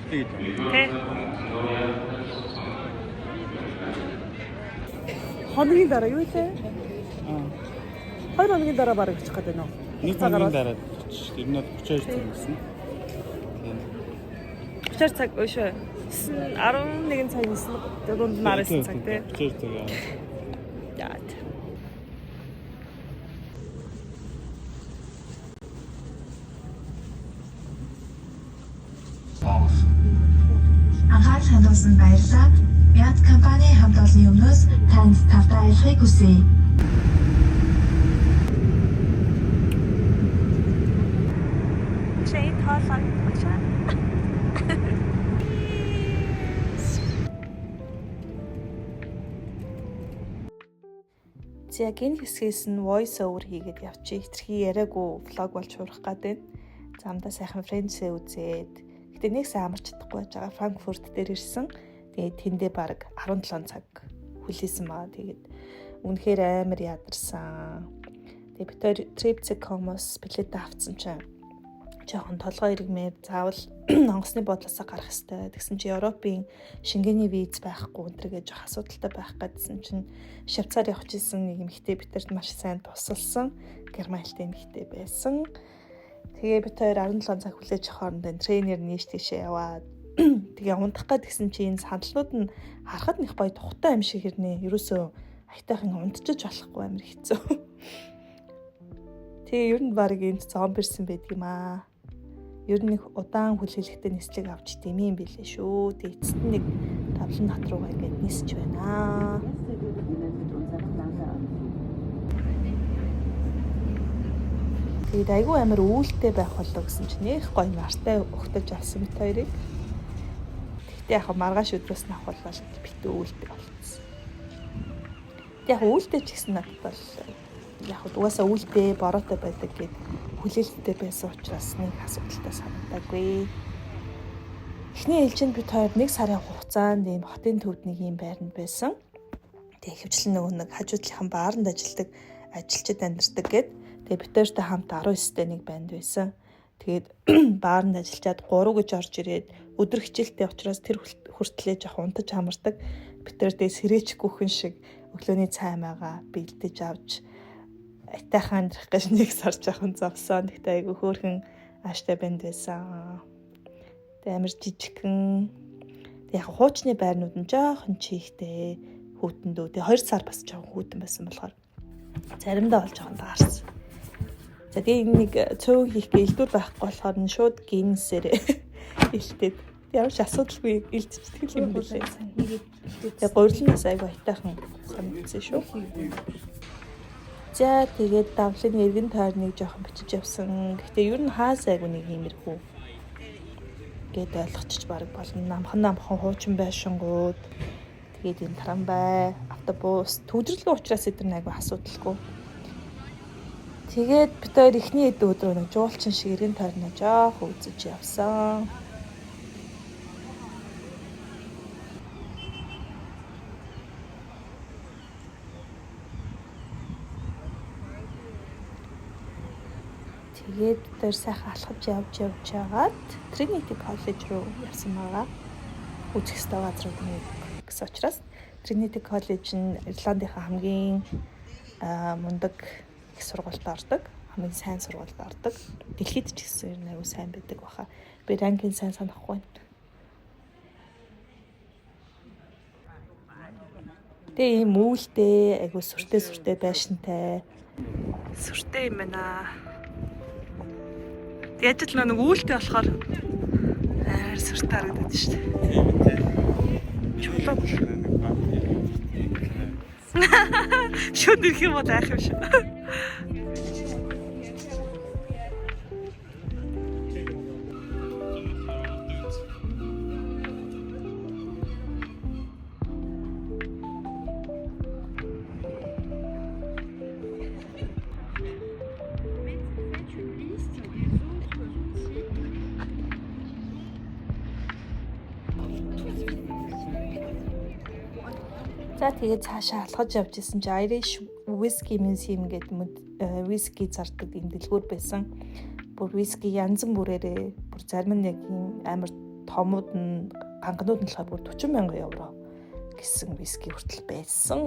Тэгэж. Тэ. Хоногийн дараа юу лээ? Аа. 2 хоногийн дараа бараг очих гэдэг нөө. Нэг хоногийн дараа очиж, ер нь бол 32 цаг гэсэн. Тийм. 32 цаг өшөө. 9 11 цаг 9 дунд нь 19 цаг тий. 32 цаг. Аа. Яа. Анхаарал хандуулсанд баярлалаа. Мят компани хамт олонны өмнөөс танд тавтай аялахыг хүсье. Шэй тоолоо. Багшаа. За яг энэ хэсгээс нь voice over хийгээд явчих. Хитрхи яриаггүй vlog болж хуурах гад байна. Замдаа сайхан Friends-ээ үзээд. Гэтэ нэг сайн амарч чадахгүй байж байгаа. Франкфурт дээр ирсэн. Тэгээд тэндээ баг 17 цаг хүлээсэн маа. Тэгээд үнэхээр амар ядарсан. Тэгээд бид хоёр Trip.com-оос билет авцсан чинь жоохон толгой иргмээр заавал онгоцны бодлосоо гарах хэрэгтэй. Тэгсэн чинь Европын Шенгений виз байхгүй энэ төр гэж жоох асуудалтай байх гэдсэн чинь Швейцар явах гэсэн нэг эмэгтэй бидэрт маш сайн тусалсан. Герман хэлтэй эмэгтэй байсан. Тэгээ бид хоёр 17 цаг хүлээж авах хооронд энэ тренер нийш тийшээ яваад тэгээ унтах гээд гэсэн чинь энэ сандлууд нь харахад нэг гоё тухтай юм шиг хэрнээ. Ерөөсөө аятайхан унтчих болохгүй амар хэцүү. Тэгээ ер нь баг энд зомбирсэн байдаг юм аа. Ер нь нэг удаан хүлээлгтэй нислэг авч дэмий юм билээ шүү. Тэгээ эцэст нь нэг тавлан нот руугаа ингээд нисч байна. Тэгээд айгүй амар үүлтэй байх болоо гэсэн чинь нэх гоё нартай өгтөж авсан бит хоёрыг. Тэгтээ яг маргааш өдрөөс нь авах бол битүү үүлтэй болцсон. Тэг яг үүлтэй ч гэсэн надад бол яг угаасаа үүлтэй бороотой байдаг гэд хүлээлттэй байсан учраас нэг асуудалтай санагдаагүй. Эхний ээлжинд бид хоёр нэг сарын хугацаанд ийм хотын төвд нэг ийм байранд байсан. Тэгээ ихэвчлэн нөгөө нэг хажуу талынхан бааранд ажилладаг ажилчид амьдардаг гэд. Тэгээ бид хоёртой хамт 19-тэй нэг банд байсан. Тэгээд бааранд ажиллачаад 3 гэж орж ирээд өдөр хичээлтэй учраас тэр хүртлээ жоох унтаж хамардаг. Бид хоёр тэгээ сэрээчгүй хүн шиг өглөөний цай маяга бэлдэж авч айтайхан амьдрах гэж нэг сар жоохон зовсон. Тэгтээ айгүй хөөрхөн ааштай банд байсан. Тэгээ амар жижигхэн. Тэг яг хуучны байрнууд нь жоохон чихтэй хүүтэн дөө. Тэгээ 2 сар бас жоохон хүүтэн байсан болохоор заримдаа бол жоохон таарсан. За тэгээ энэ нэг цөөн хийх гэлдүр байхгүй болохоор нь шууд гинсээрээ илтээд ямар ч асуудалгүй илтчихдэг юм билээ. Тэгээ гурилнаас айгүй айтайхан санагдсан шүү. За тэгээд давлын эргэн тойрныг жоохон бичиж явсан. Гэхдээ ер нь хаас айгүй нэг иймэрхүү гээд ойлгочих баг болно. Намхан намхан хуучин байшингууд тэгээд энэ трамвай, автобус төвлөрлөө учраас эдгээр айгүй асуудалгүй. Тэгээд бид хоёр эхний эд өдрөө нэг жуулчин шиг эргэн тойрноо жоох үзэж явсан. Тэгээд бид хоёр сайхан алхаж явж явж хагаад Trinity College руу явсан байгаа. Үзэх ёстой газрууд нэг гэсэн учраас Trinity College нь Ирландынхаа хамгийн мундаг их сургуульд ордог. Хамгийн сайн сургуульд ордог. Дэлхийд ч гэсэн ер нь аюу сайн байдаг баха. Би ранкинг сайн санахгүй байна. Тэгээ ийм үүлтэй, айгу сүртэй сүртэй байшинтай. Сүртэй юм байна. Яаж л нэг үүлтэй болохоор амар сүртэй харагдаад шүү дээ. Тийм тий. Чулуу. Нэг баг. Шүн ирэх юм бол айх юм шиг. Faites une liste des autres outils. За тэгээд цаашаа алхаж явж исэн чи Irish Whiskey Museum гэдэг whisky зардаг юм дэлгүүр байсан. Бүр whisky янз бүрээрээ бүр зарим нь яг юм амар Томууд нь ганганууд нь болохоор бүр 40,000 евро гэсэн виски хүртэл байсан.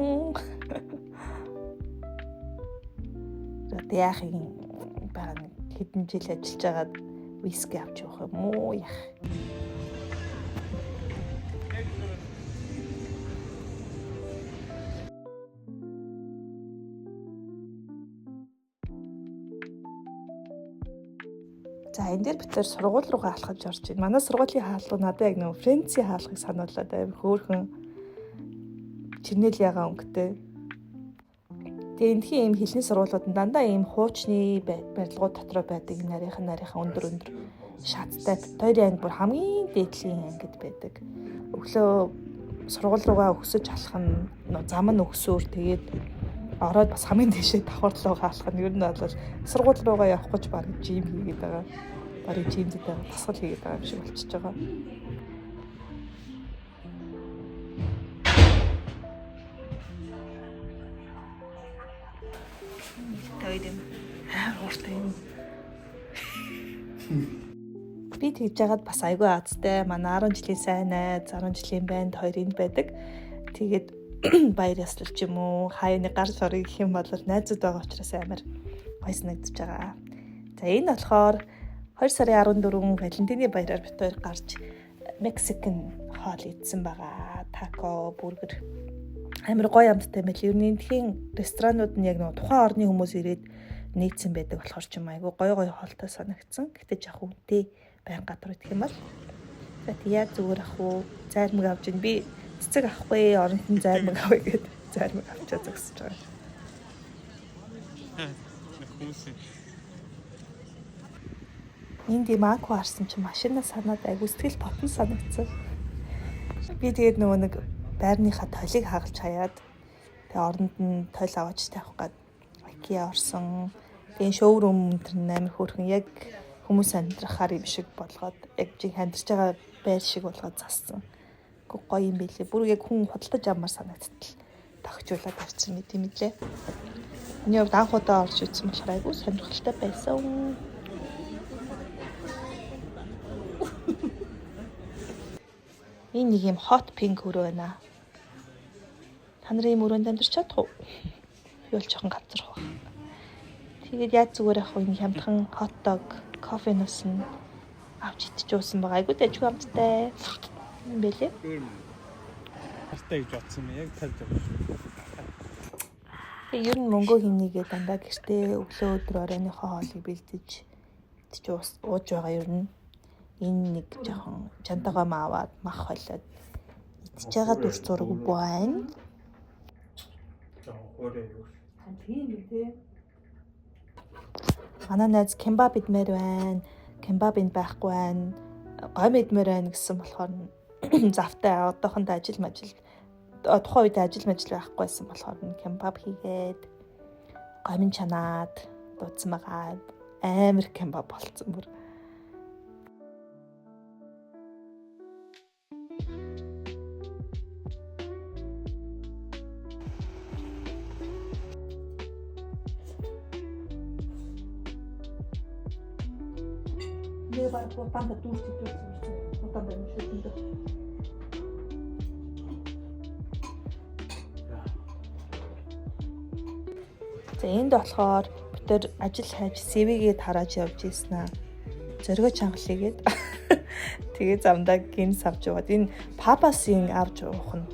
Тэгээд яах юм байгаа нэг хэдэн жил ажиллаж байгаад виски авч явах юм уу яах. За энэ дээр бид тэр сургууль руугаа алхаж орж байна. Манай сургуулийн хаалга надад яг нэг Френцийн хаалгыг сануулад амар хөөрхөн чернил ягаан өнгөтэй. Тэгээ эндхийн ийм хэлний сургуулиуд нь дандаа ийм хуучны барилгууд дотроо байдаг юм нарийнхан нарийнхан өндөр өндөр шаттай. Бит хоёрын анги бүр хамгийн дээдлийн ангид байдаг. Өглөө сургууль руугаа өксөж алах нь зам нь өксөөр тэгээд ороод бас хамгийн дээшээ давхар руугаа алах нь ер нь бол сургууль руугаа явах гэж бараг жим хийгээд байгаа. Бараг жимзэд байгаа дасгал хийгээд байгаа юм шиг болчихж байгаа. Хоёр юм амар ууртай юм. Би тэгж жагаад бас айгүй азтай. Манай 10 жилийн сайн найз, 10 жилийн банд хоёр энд байдаг. Тэгээд баяр ёслол ч юм уу, хаяа нэг гар сорыг гэх юм бол найзууд байгаа учраас амар гоё санагдаж байгаа. За энэ болохоор 2 сарын 14 Валентины баяраар бит хоёр гарч Mexican хоол идсэн байгаа. Тако, бургер амар гоё амттай байл. Ер нь эндхийн ресторанууд нь яг нэг тухайн орны хүмүүс ирээд нээсэн байдаг болохоор ч юм айгүй гоё гоё хоолтой санагдсан. Гэтэ жах үнэтэй байн гадар идэх юм бол. За тэг яа зүгээр ах уу? Зайрмаг авч ин би цэцэг авахгүй, оронд нь зайрмаг авъя гэд зайрмаг авчаа зогсож байгаа. Хүмүүс Энд ийм аку харсан чинь машина санаад айгүй сэтгэл татан санагдсан. Би тэгээд нөгөө нэг байрныхаа толийг хагалж хаяад тэгээ оронд нь тойл аваач тавих гад IKEA орсон. Тэгээ шоурум тэр нь амар хөөрхөн яг хүмүүс амьдрахаар юм шиг болгоод яг жинх амьдарч байгаа байр шиг болгоод зассан. Гү гоё юм билээ. Бүр яг хүн худалдаж авмаар санагдтал тохижуулаад авчихсан мэт юм лээ. Миний хувьд анх удаа орж үзсэн болохоор айгүй сонирхолтой байсан. Энэ нэг юм hot pink өрөө байна. Та нарын ийм өрөөнд амьдарч чадах уу? Би бол жоохон ганцрах байх. Тэгээд яаж зүгээр ах вэ? Энэ хямдхан hot dog, кофе нус нь авч идчихүүлсэн байгаа. Айгуу дажгүй амттай. Юм бэлээ. хартай гэж бодсон юм. Яг тавьж байгаа шүү. Тэгээ ер нь мөнгөө хэмнээгээ дандаа гэртээ өглөө өдөр оройныхоо хоолыг бэлдэж идэж ууж байгаа ер нь. Энэ нэг жоохон чантайгаа аваад мах холиод идэж байгаа дүр зураг байна. Жохон хуурай юу. Тийм тий. Манай найз кембаб идмээр байна. Кембаб энд байхгүй байна. Гом идмээр байна гэсэн болохоор нь завтай одоохондоо ажил мажил тухайн үед ажил мажил байхгүй байсан болохоор нь кембаб хийгээд гомин чанаад дуудсан байгаа. Амар кембаб болцсон бүр. Би баг удаанда дүүрч дүүрч удаан байна шүү дээ. За энд болохоор бид тэр ажил хайж CV-гээ тарааж явж ийсэн аа. Зоригоо чангалъя гээд тэгээ замдаа гинс авч яваад энэ папасын авч уух нь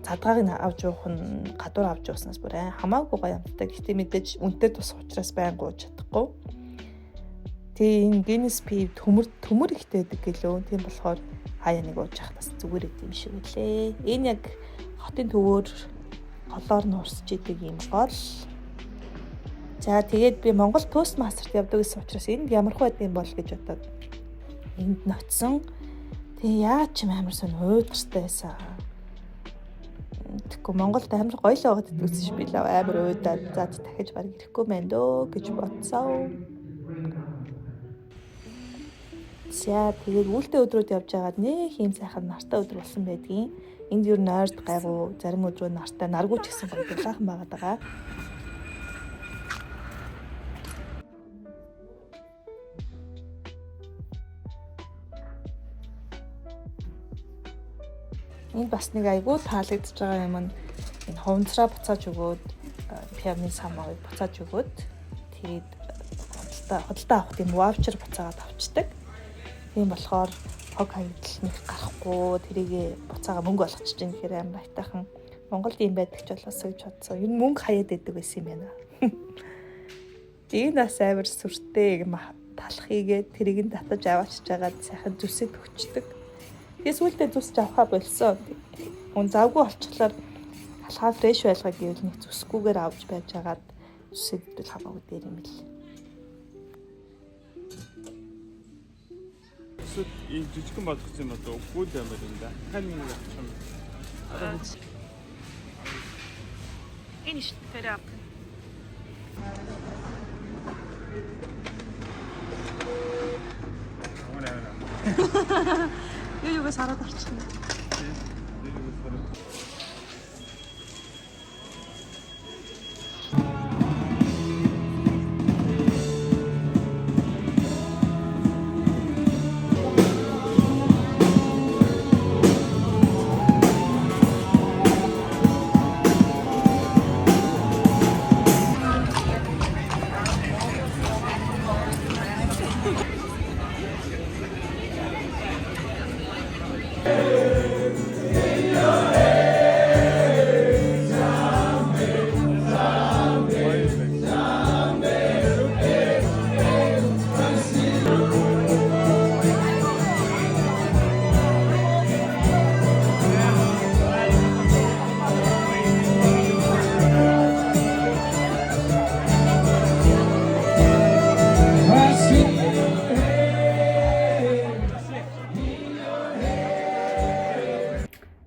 задгааг нь авч уух нь гадуур авч ууснаас бүр хамаагүй гоё амттай. Гэхдээ мэдээж үнэтэй тусах учраас байнга ууж чадахгүй. Тэгээ энэ Guinness пив төмөр төмөр ихтэй байдаг гэлөө. Тийм болохоор хаяа нэг ууж явах бас зүгээр эд юм шиг үлээ. Энэ яг хотын төвөөр голоор нь урсж идэг юм гол. За тэгээд би Монгол Toastmaster-т явдаг гэсэн учраас энд ямар хөө байд юм бол гэж бодоод энд ноцсон. Тэгээ яа ч юм амар сонь уйдгартай байсан. Тэгэхгүй Монголд амар гоё л байгаад идэгсэн ш би л амар уйдаад за дахиж баг ирэхгүй байна дөө гэж бодсон. За тэгээд үлдээ өдрүүд явж байгаад нэг юм сайхан нартай өдөр болсон байдгийн. Энд ер нь ойрд гайгүй, зарим өдрөө нартай, наргүй ч гэсэн гоё дулаахан байгаад байгаа. Энд бас нэг айгүй таалагдж байгаа юм нь энэ хуванцраа буцааж өгөөд пиамын самыг буцааж өгөөд тэгээд худалдаа авах тийм ваучер буцаагаад авчдаг. Тийм болохоор хог хаягдл нэг гарахгүй тэрийг буцаага мөнгө олгочих чинь гэхээр амар айтайхан. Монголд ийм байдаг ч болоосоо гэж бодсон. Ер нь мөнгө хаяад байдаг байсан юм байна. Энэ бас амар сүртэй талах хийгээд тэрийг нь татаж аваачж байгаад сайхан зүсэд өгчдөг. Тэгээ сүүлдээ зүсч авахаа болсон. Үн завгүй болчихлоор талхаа фреш байлгаа гэвэл нэг зүсгүйгээр авч байж хагаад зүсэд идвэл хамаагүй дээр юм бэл. Эсвэл ийм жижигхэн болгосон юм болоо үгүй л юм байна да. Дахиад нэг авчих юм. Энэ шүү тэр ав. Юу юугаас хараад орчихно.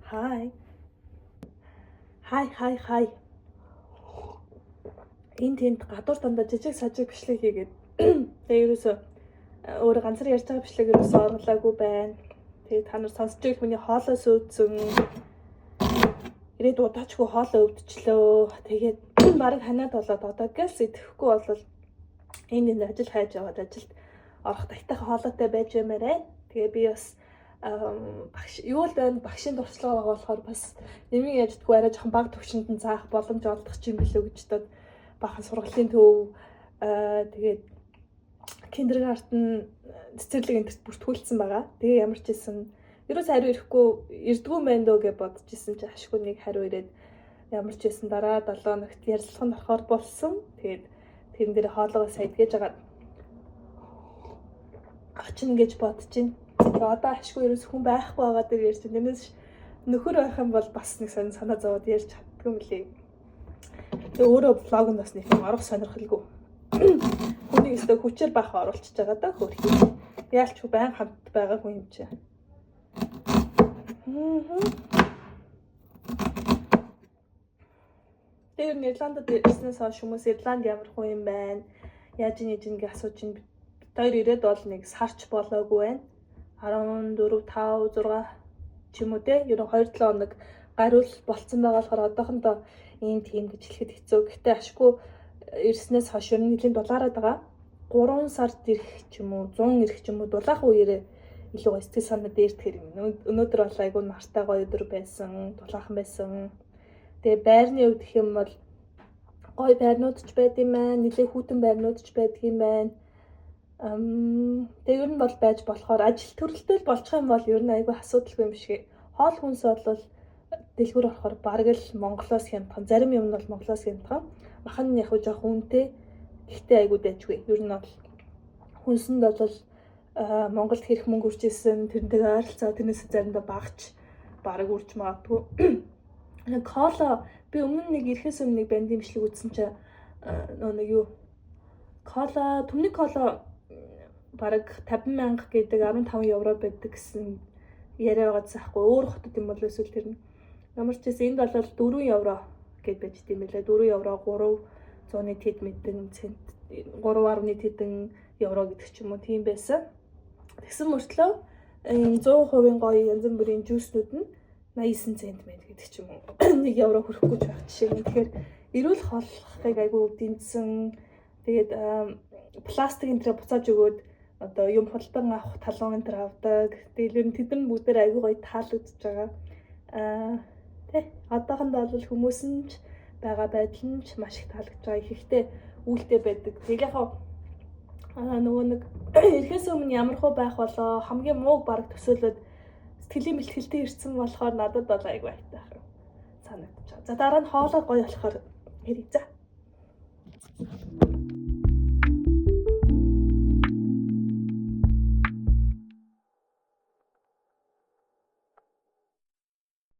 Хай. Хай хай хай. Энд тэнд гадуур дандаа жижиг сажиг бичлэг хийгээд тэгээ ерөөсөө өөрөө ганцаар ярьж байгаа бичлэг ерөөсөө оруулаагүй байна. Тэгээ та нар сонсч байвал миний хоолой сүйдсэн. Ирээд удаачгүй хоолой өвдчлөө. Тэгээд бараг ханаад болоод одоо гэлс идэхгүй бол энд энд ажил хайж яваад ажилд орох тайтах хоолойтой байж баймаар байна. Тэгээ би бас багш юу л байна, багшийн туршлага байгаа болохоор бас нэмийн яждаггүй арай жоохон бага төвшөнд нь заах боломж олдох юм билүү гэж бодоод бахан сургуулийн төв тэгээд kindergarten цэцэрлэг энтерт бүртгүүлсэн байгаа. Тэгээ ямар ч байсан ерөөс хариу ирэхгүй ирдгүү юм байна дөө гэж бодож исэн чи ашгүй нэг хариу ирээд ямар ч байсан дараа 7 хоногт ярилцлага нь орохоор болсон. Тэгээд тэрэн дээр хоолоогоо сайдгээж байгаа очино гэж бодож байна. Тэгээ одоо ашгүй ерөөс хүн байхгүй байгаа дээр ярьж байна. Тэрнээс нөхөр байх юм бол бас нэг сонь санаа зовоод ярьж чаддгүй юм лээ. Тэгээ өөрөө блог нь бас нэг юм орох сонирхолгүй. Хүнийг өстө хүчээр баха оруулчихж байгаа даа хөөрхий. Яалч хүү байн хамт байгаа хүн юм чи. Тэр нь Ирландд ирснээс хойш хүмүүс Ирланд ямар хүн юм байна? Яаж ийн ээж ин гэж асууж ин. Бид хоёр ирээд бол нэг сарч болоогүй байна. 14, 5, 6 ч юм уу те. Ер нь 2-7 хоног гаруул болцсон байгаа болохоор одоохондоо ийм тийм гэж хэлэхэд хэцүү. Гэтэ ашгүй ирснээс хойш ер нь нэлийн дулаараад байгаа. 3 сард ирэх ч юм уу, 100 ирэх ч юм уу дулаах үеэрээ илүү гоё сэтгэл санаа дээрдэхэр юм. Өнөөдөр бол айгүй нартай гоё өдөр байсан, дулаахан байсан. Тэгээ байрны хувьд гэх юм бол гоё байрнууд ч байд юм байна, нэлээ хүйтэн байрнууд ч байдаг юм байна. Тэгээ ер нь бол байж болохоор ажил төрөлтэй л болчих юм бол ер нь айгүй асуудалгүй юм шиг. Хоол хүнс бол дэлгүүр орохоор бараг л Монголоос хямдхан. Зарим юм нь бол Монголоос хямдхан. Махан нь яг хөө жоох үнэтэй. Гэхдээ айгүй дайжгүй. Ер нь бол хүнсэнд бол Монголд хэрэг мөнгө үржижсэн, тэрнтэйгээ ойролцоо тэрнээс заримдаа багч бараг үрж магадгүй. Нэг кола би өмнө нэг ирэхээс өмнө нэг бандын бичлэг үзсэн чинь нөө нэг юу кола түмний кола бараг 50,000 гэдэг 15 евро байдаг гэсэн яриа байгаа заахгүй өөр хотод юм бол эсвэл тэр нь ямар ч байсан энд бол 4 евро гэд байж дим байлаа. 4 евро 300-ны тэд мэдэн цент 3.1 тэдэн евро гэдэг ч юм уу тийм байсан. Тэгсэн мөртлөө энэ 100% гоё янз бүрийн жуснууд нь 89 цент мэн гэдэг ч юм уу. 1 евро хүрэхгүй ч байх жишээ нь. Тэгэхээр эрүүл хооллохыг айгүй дэмжсэн. Тэгээд пластик энэ тэрэ буцааж өгөөд одоо юм худалдан авах талон энэ тэр авдаг. Тэгээд ер нь тэд нар бүгдээр айгүй гоё таалагдж байгаа. Тэ, одоохондоо бол хүмүүс нь ч байгаа байдал нь ч маш их таалагдж байгаа. Ихэнхдээ үүлтэй байдаг. Тэг яг нөгөө нэг ирэхээс өмнө ямар хөө байх болоо, хамгийн мууг бараг төсөөлөд сэтгэлийн бэлтгэлтэй ирсэн болохоор надад бол айгүй айтай байх юм санагдаж байгаа. За, дараа нь хоолой гоё болохоор хэрэг за.